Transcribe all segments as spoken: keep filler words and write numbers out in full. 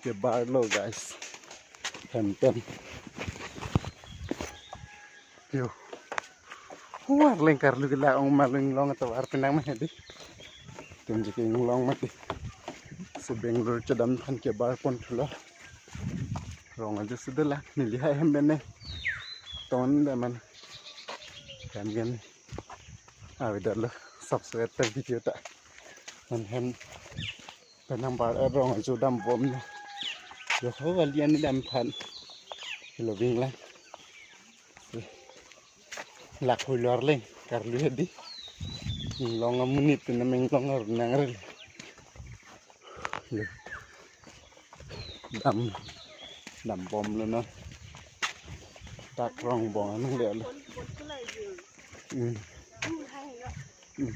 Kebarlo guys. Hem pen. Yo. Huar leng karlu ke la-ong ma leng long atovar penang ma hedi. Tum je ke inglong mati. Si Bangalore chedam aphan kebar pon thulo. Rong ajo si dolang. Neli ha hem pen ne. Ton da man. Hem pen. Avedetlo. Subscribe ta video ta. Man hem. Penang bar arong ajo dambom na. Yo ho kali ani dam aphan. Lo binglang. Lak hui lor leng. Karlu hedi. Inglong amonit na inglong arnang rel. Dam. Dambomlo na. Tak rong bong anang le lo. Hmm. Hmm.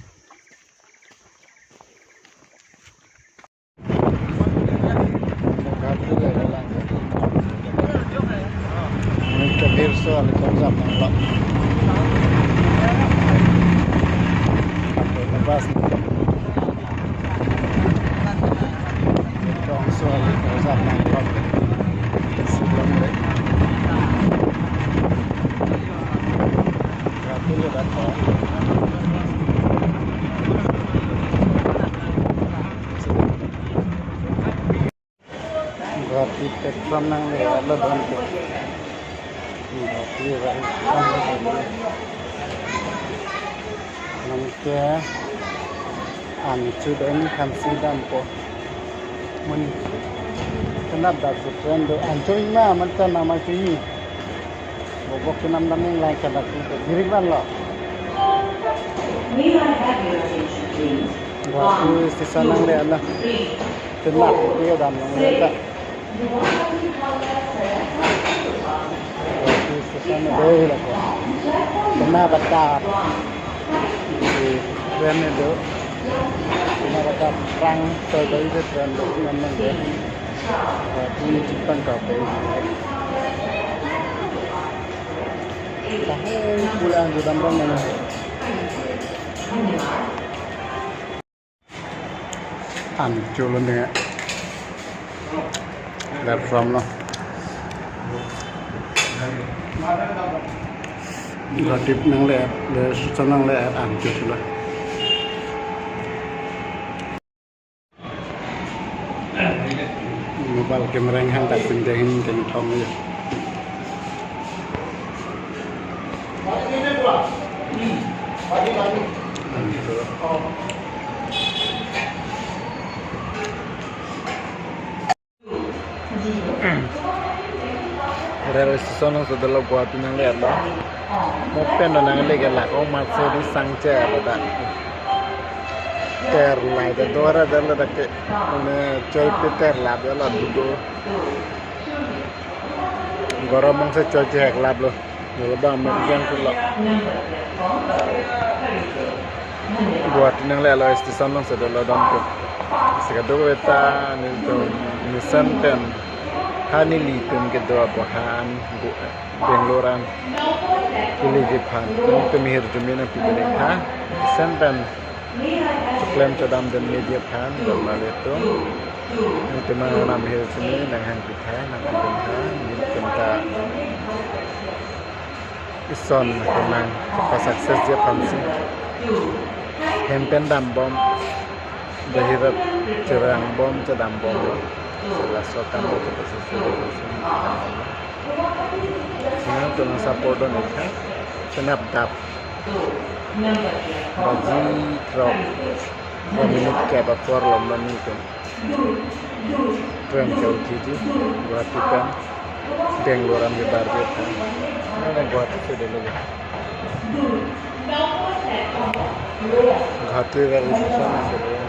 Kabir so ali konsam nanglo. Bas. Konsam ali konsam nanglo. Sebelum le. Kabir le datang. Guwahati platform nangle-etlo don ke. Guwahati rai. Nangke an chu don thansi dampo. Mun kenap dak train do an chu ima man ta nama chu ini. Bobok kenam dam ning lang kadak tu girik ban lo. Guwahati station nangle-etlo. Kenap dia dam nangle ta. Guwahati station nangle-etlo. Kenap dak. Train do. Kenap dak rang so do train do nangle. Guwahati ni chipang ka pe. Tahe pulang ke dam rong na. An cholo ne. Platform lo. Guwahati nangle, le station nangle an cholo. Mobile camera hang dak pin dehin keng thom ya. Railway station alongsi dolo Guwahati nangle-etlo. Mo pen do nangle ke lak-ong matsi di sangche lo dak. Terlai da dora da lo dak ke. Ne choi pe terlap lo dudo. Gorom mong se choi che heklap lo. Dolo bang me gen kulo. Guwahati nangle-etlo station alongsi dolo don ke. Si kadokave ta nelitum mesen pen ha nelitum kedo apo ha an Gu-, Bangalore an keleji aphan nelitum hirjume nangpi beri ha mesen pen choklem chodam den meji aphan don ma ilitum. Nelitum nangram hirjume nanghangpi tha nangpi dun tha nelitum ta ison kemang chepa success ji aphansi. Hem pen dambom, bahirat cherang bom, chedam bomlo. Sela so kam lo chepa success ji aphansi. Nangtum nang support dun ikha. Chenap dap. Baji throk. Dua minute ke apor lom lo nelitum. Train ke uthiji, Guwahati pen Bangalore an kebar ke tha. Nang Guwahati si dolo. Guwahati railway station si dolo.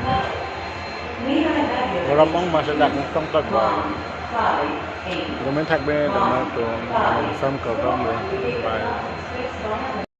Gorom mong matsi dak tong tak ba. Gomen thak be dama tum sam kau dam le. Bye.